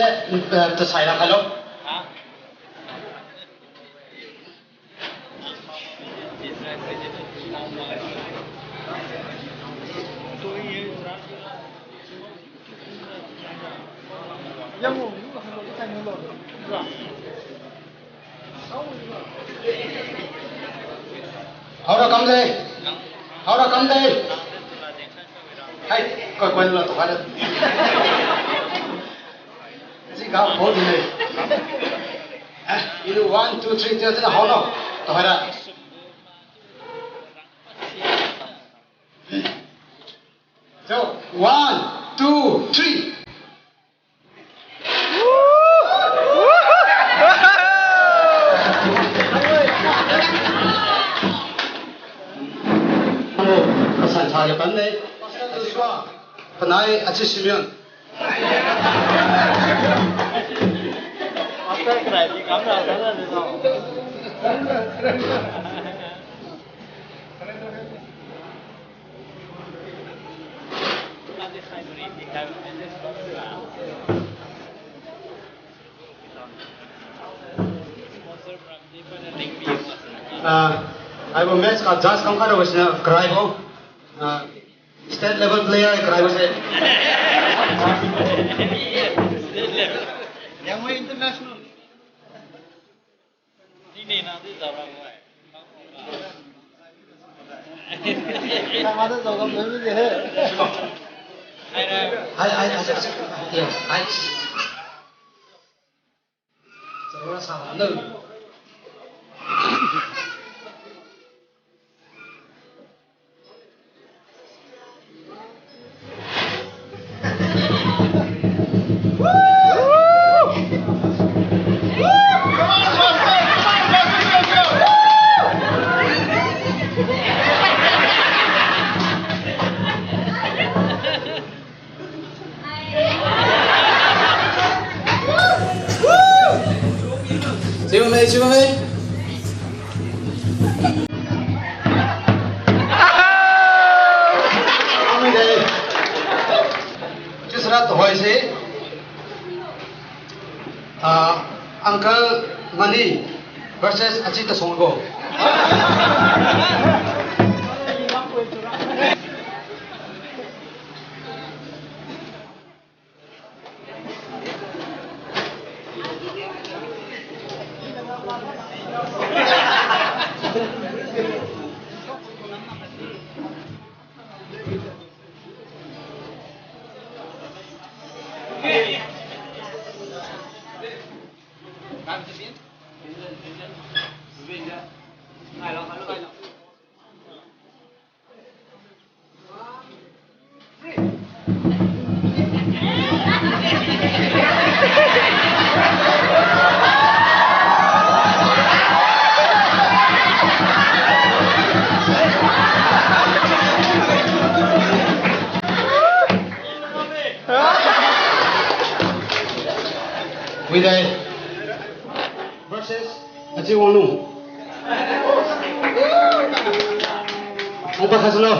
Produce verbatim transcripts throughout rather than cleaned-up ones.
Eh, tasai ra khailo. Haora kamde. Haora kamde. Hai, koi koi lo tu kada. Ji ga bo di le. Eh, ini one, two, three, three, three, haolo. Tu kada. So, one, two, three. Kasan sa le pan le. Pastor Joshua, panai Achi Simeon. Pastor Krai di kam ra sa na de no. Ah, aibo match ga judge kam khairabo sina karaibo. Ah, state level player karaibo se. Yangway International. Hai, hai, hai, hai, hai. Chara sa na. Chiu bamme, chiu bamme. Chiusara tuhoi se. Ah, Uncle Mani versus Achi Tasungbo. Widai versus Achi Wanglung. Ongpa khaslo.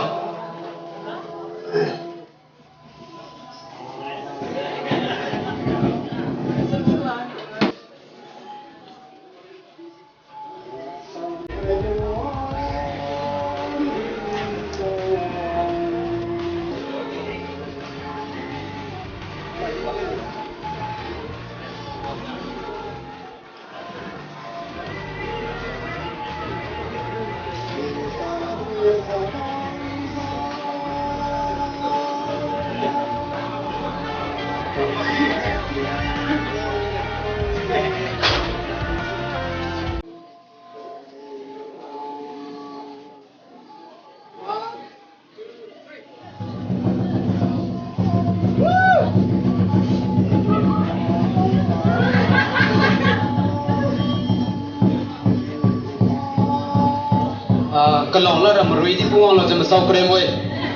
Ah, kalong lara marui di puang lo jam sao krem oi.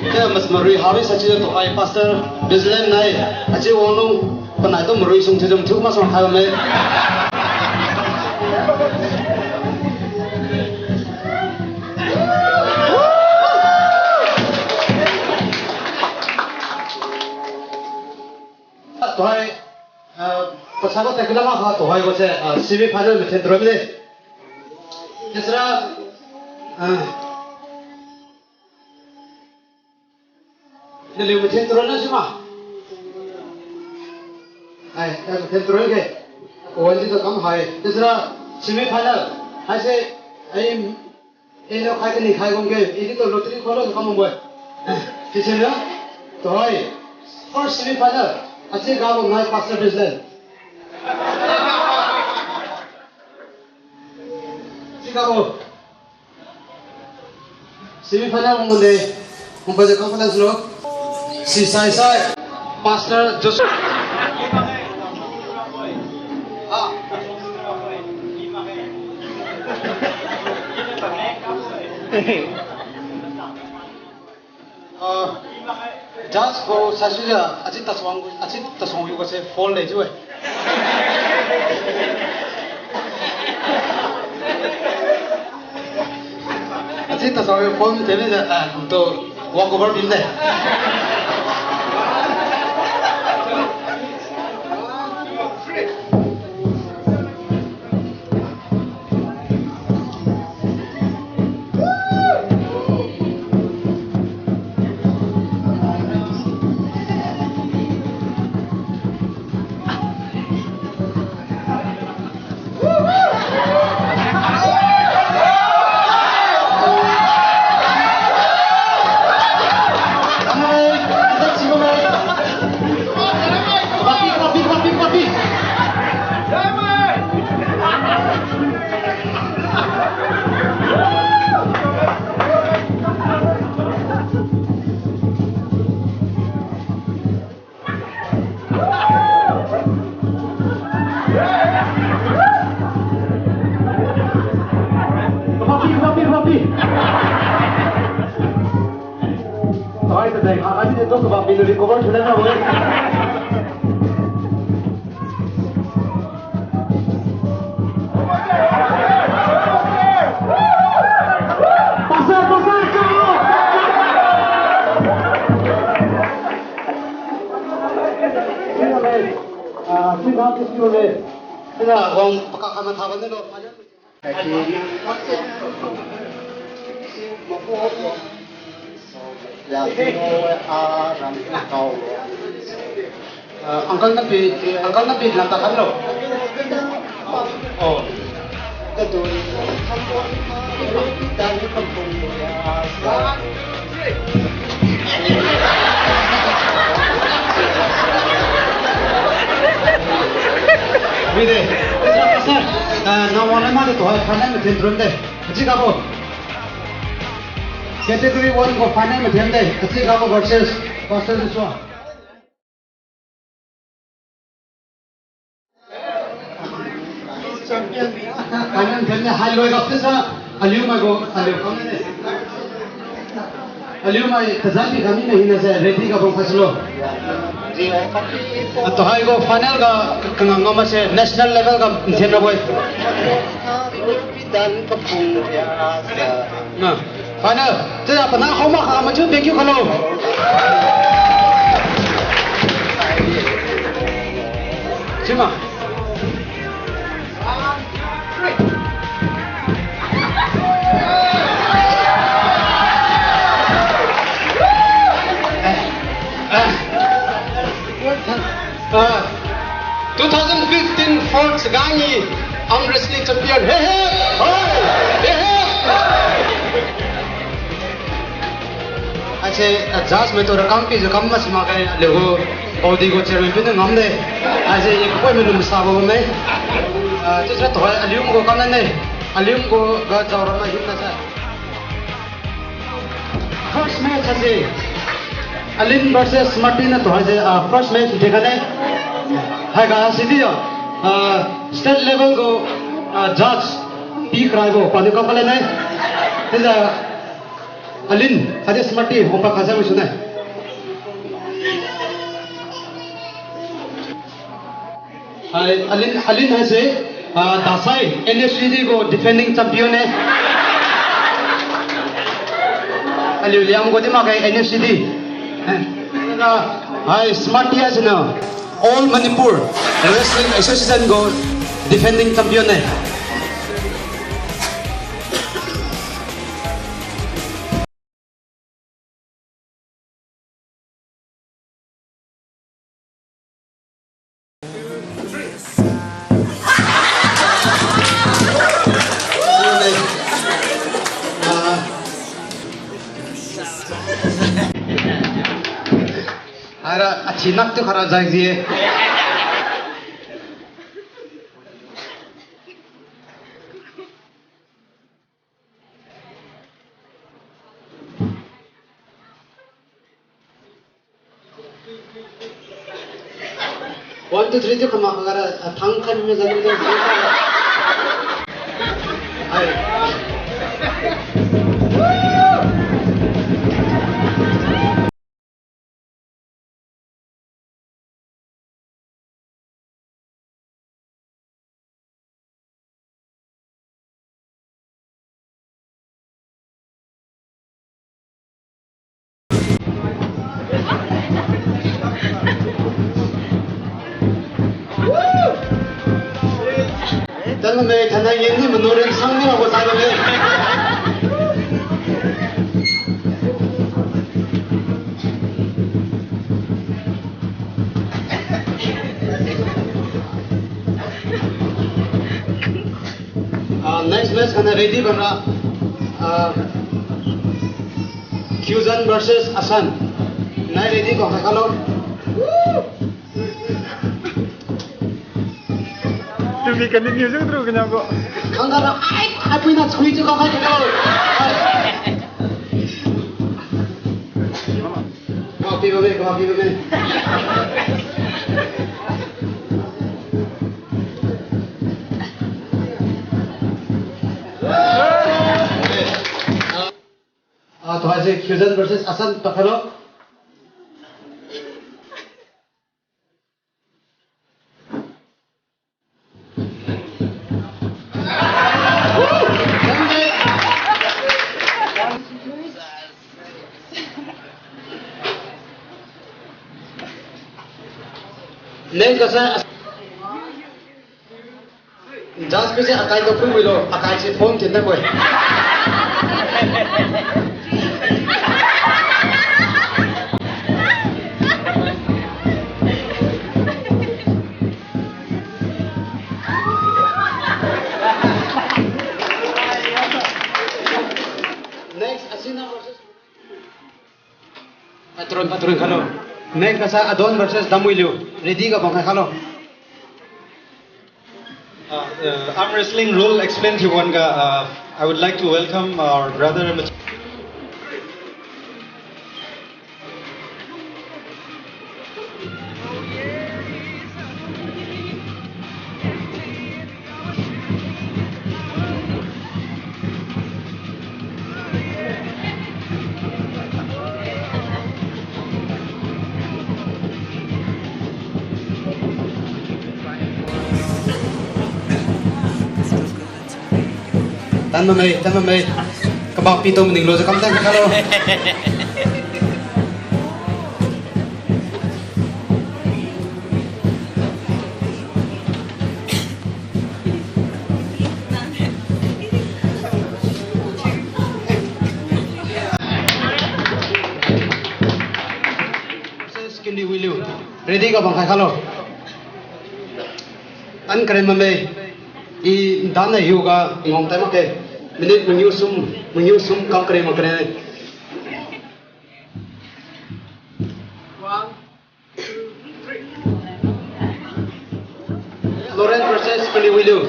Te mas marui hawi sa chi tu ai pastor Bislam nai. Achi Wanglung panai tu marui sung chi jam thu ma song khai me. Tuhai, ah, Pasabo takila ma ha tuhoi ko se, ah, semi final mathen turoi mide. Tisra, ah, naliu mathen turoi na sima. Ai, ai mathen turoi ke. Wan di tu kam hai. Tisra semi final. Haise, ai, Eno khai kani khai gom ge, edi to lottery kholo kam boi. Sisena, tuhoi, first semi final, achi ga bom nai Pastor President. Achi ga bom. Semi final bom de, bom baje conference lo. Si sai sai, Pastor Joshua. Ah. Ah, judge ko sasuja, achi taswang, achi taswang yu ko se fall le chiu-e. Achi taswang yu fall le chiu-e, ah, to walk over bim de. Papi, papi, papi. Hai, tadai, ha, ani de to papi, recover thulana, woi. Pastor, pastor, chao! Sino le, ah, sino le, sino le. Sino, wang paka kama thaba ne lo. Ah, uncle Napi, uncle Napi lam ta khan lo. Oh. Wide. Pastor, ah, na wala ma de to hai final mathen turun de. Achi kabo. Category one ko final mathen de. Achi kabo versus Pastor Joshua. Champion. Final mathen de, hai loi gap tisa, aliu mai ko, aliu kam ne. Aliu mai tazan di kami ne hina se, ready ga bang phaslo. Atu hai ko final ga kangam ngam se, national level ga mathen rabo-e. Dan kapung ya sa. Na, final. Tia pana khoma kha machu thank you khalo. Sima. Ah, two thousand fifteen fourth Sagaing arm wrestling champion. He he! Hoi! He he! Aise, ah, judge mai tu rakam pijiu kam mas makai aliu gu, audi gu chairman piu niu ngam de. Aise, i kapoi mai lum sabo bamme. Ah, chiusira tuhoi aliu mai gu kam nane. Aliu mai gu ga jaora mai hina sa. First match haise Alin versus Martin na tuhoi se, ah, first match de kane. Haiga sidi yo, ah, state level gu, ah, judge pi krai gu paniu kam kale ne. Tija Alin, haise Martin, hopa kasa mi sune. Hai, Alin, Alin haise, ah, Dasai, N S C D gu defending champion ne. Aliu Liangmai gu di makai N S C D. Eh, hai, Smarty haise na. All Manipur Wrestling Association gu defending champion ne. Ara, achi nak tu khara jai jie. One, two, three, two, come on, kagara, ah, thang khan me jang me. Hai. Tadmai thanai yeng ni manorin sang ni wabo sai bamme. Ah, next match khanai ready bamra. Ah, Fusion versus Asan. Nai ready ko khai khalo. Tumi kani news tu kanya ko. Khangkha ra ai, ai pui na chui chu ka khai ko. Ai. Kapi bamme, kapi bamme. Ah, to haise Fusion versus Asan pakhalo. Next kasa. Just pise akai ko phui lo, akai se phone thin na koi. Next, Asina versus Patron, Patron khalo. Next kasa Adon versus Damuiliu. Ready ga bang khai khalo. Uh, uh, arm wrestling rule explain thiu wan ga, uh, I would like to welcome our brother. Tan mamai, tan mamai. Kabak pi tu maning lo je kam tan khalo. Versus Kindi Wiliu. Ready ga bang khai khalo. Tan karen mamai. I dan na hiu ga ngong tai makge. Minute mangiu sum, mangiu sum kam karen ma karen. One, two, three. Lawrence versus Kaliwiliu.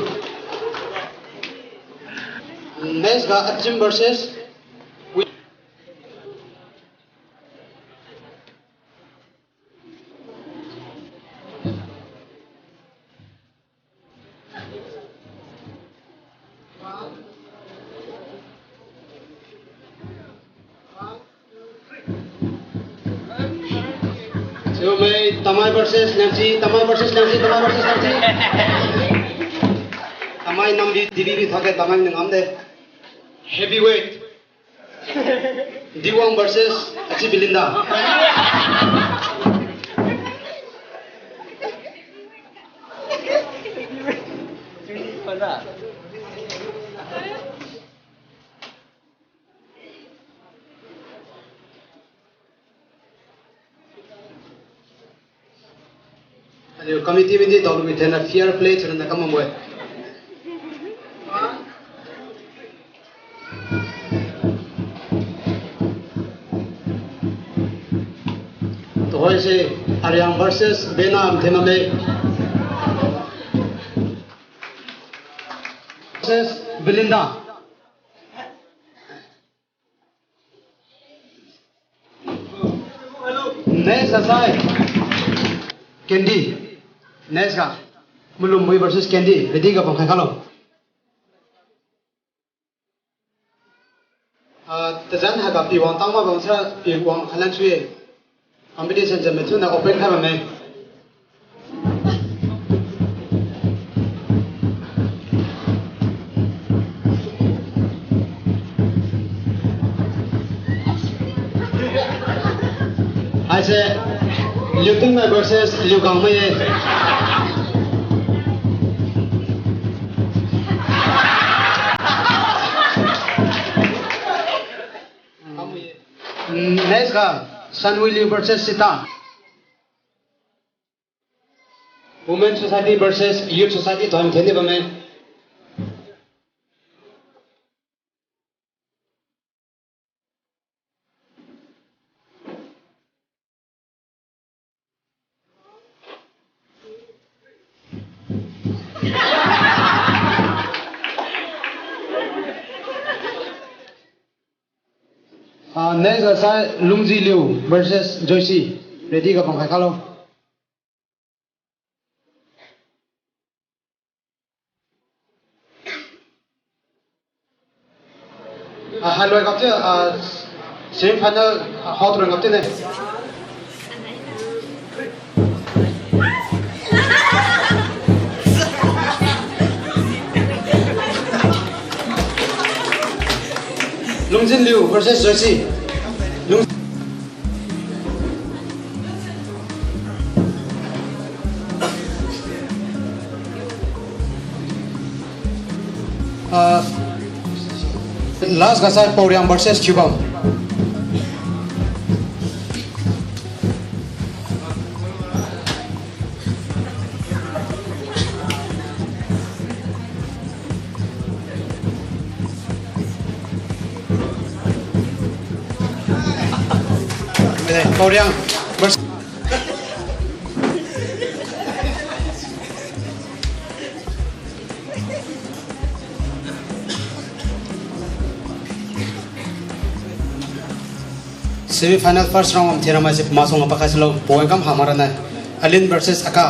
Next ga Achim versus Wi- Siumei, Tamai versus Liangsi, Tamai versus Liangsi, Tamai versus Liangsi. Tamai namdi diri di thage Tamai nang ngamde. Heavyweight. Diwang versus Achi Belinda. Aliu committee midi daolu mi thainai fair play thiurana kam bambo-e. Tuhoise Ariang versus Benam thainai me. Versus Belinda. Next asai Candy. Next ga Malumbui versus Candy. Ready ga bamkhai khalo. Ah, tazan haiga pi wang tangma bamsara pi wang khailan sui-e. Competition jam machun na open khai bamme. Haise Liutingmai versus Liukangmai-e. Mm, next ga Sanwiliu versus Sita. Women Society versus Youth Society to ham theni bamme. Ah, next ga sai Lungjiliu versus Joyce. Ready ga bamkhai khalo. Ah, haloi gapte, ah, semi final, ah, hao turang gapte ne. Lungjinliu versus Joyce. Lung- Ah, last ga sai Paoriang versus Thiubam. Eh, Paoriang versus Semi final first round am thiura maise pamasuang pakhai silo, point kam hamara nai. Alin versus Aka.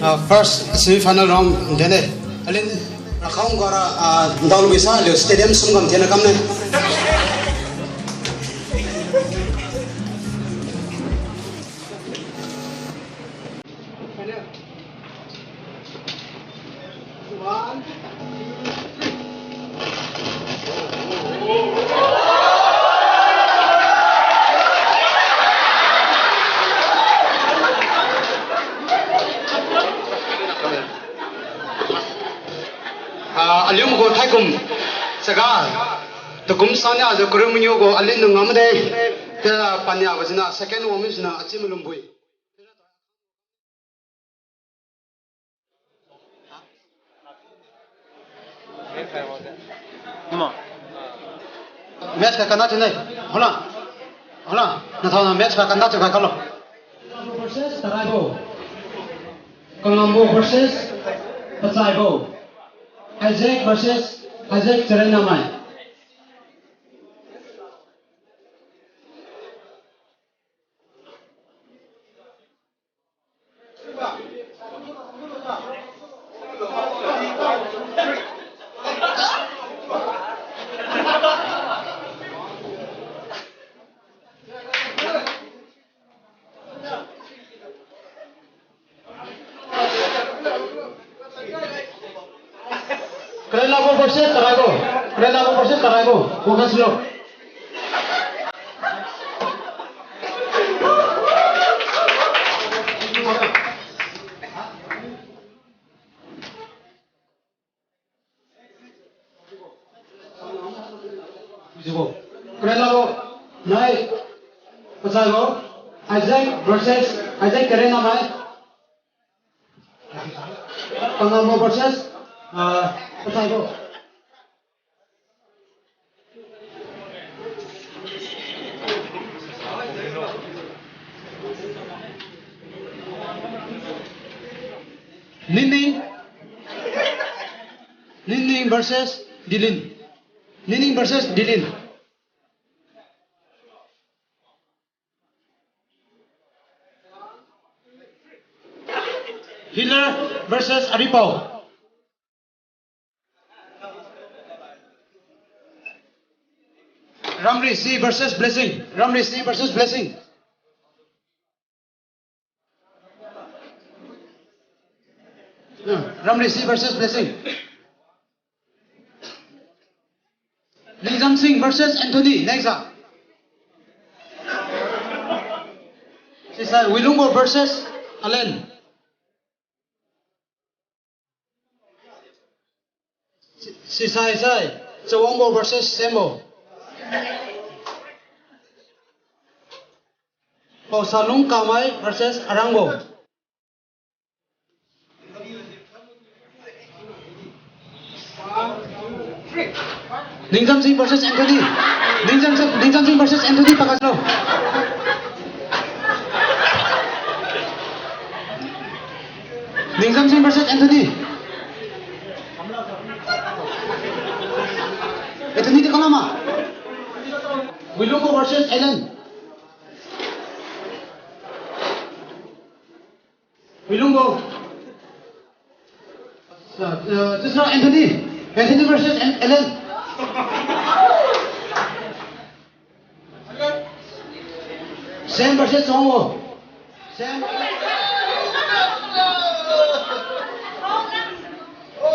Ah, first semi final round dene. Alin Rakham gara, ah, daolu bisa aliu stadium sum kam thiuna kamne. Ah, aliu magu thaikum chaga. Takum sania jiu kariu mangiu gu aliu nung ngamde. Te pania ba jina second one mi jina achi malumbui. Match ka kana chine. Hola. Hola. Nathau na match ka kana chu ka kalo. Versus Taraibo. Kangambo versus Pachaibo. Isaac versus Isaac Charenamai. Karelabo versus Taraibo. Karelabo versus Taraibo. Focus lo. Pasaibo, Isaac versus Isaac Karen amai. Pangabo versus, ah, Pasaibo. Nining. Nining versus Dilin. Nining versus Dilin. Healer versus Aripao. Ramrisi versus Blessing. Ramrisi versus Blessing. Hmm, Ramrisi versus Blessing. Lingjamsing versus Anthony, next up. Sisai Wilungbo versus Alan. Si-, sisai sai, Chawangbo versus Sembo. Paosalung Kamai versus Arangbo. Lingjamsing versus Anthony. Lingjamsing, Lingjamsing versus Anthony, pakatlo. Lingjamsing versus Anthony. Anthony di kalama. Wilungbo versus Alan. Wilungbo. Uh, uh, this is Anthony. Anthony versus An-, Alan. Sam versus Chawangbo. Sam.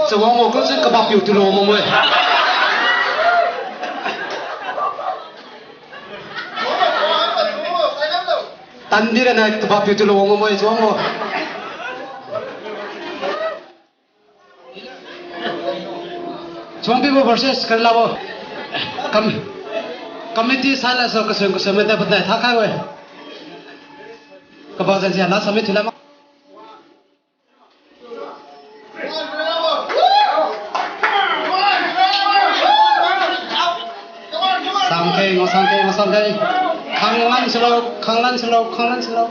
Chawangbo ko se kabak piu tu lo mo mo. Tandi ra na kabak piu tu lo mo mo, Chawangbo. Chawangpibo versus Karlabo. Com-, committee sala so kasem kasem mata patai thakhai we. Kaba jan sia la submit thila ma. Sangkhe, ngo sangkhe, ngo sangkhe. Khanglan silo, khanglan silo, khanglan silo.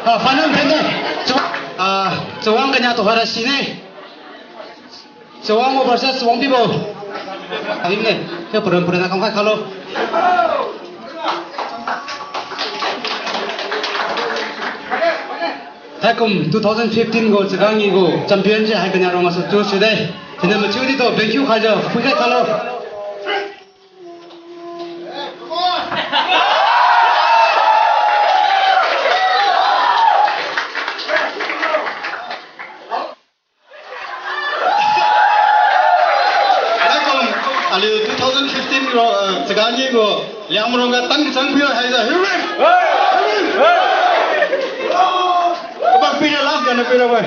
Ah, final, final. Chaw-, ah, Chawang kania tu hara sine. Chawangbo versus Chawangpibo. Ahimne, ke purun purun na kamkhai khalo. Thaikum two thousand fifteen gu Chagangi gu champion se hai kania rong asu tu sude. Sina machiu di to, thank you khaijiu, phuikhai khalo. Thaikum, aliu two thousand fifteen ro, eh, Chagangi gu Liangmai rongga tan kachang piu haijiu. Hiu re! Kabak pira last ga na pira we.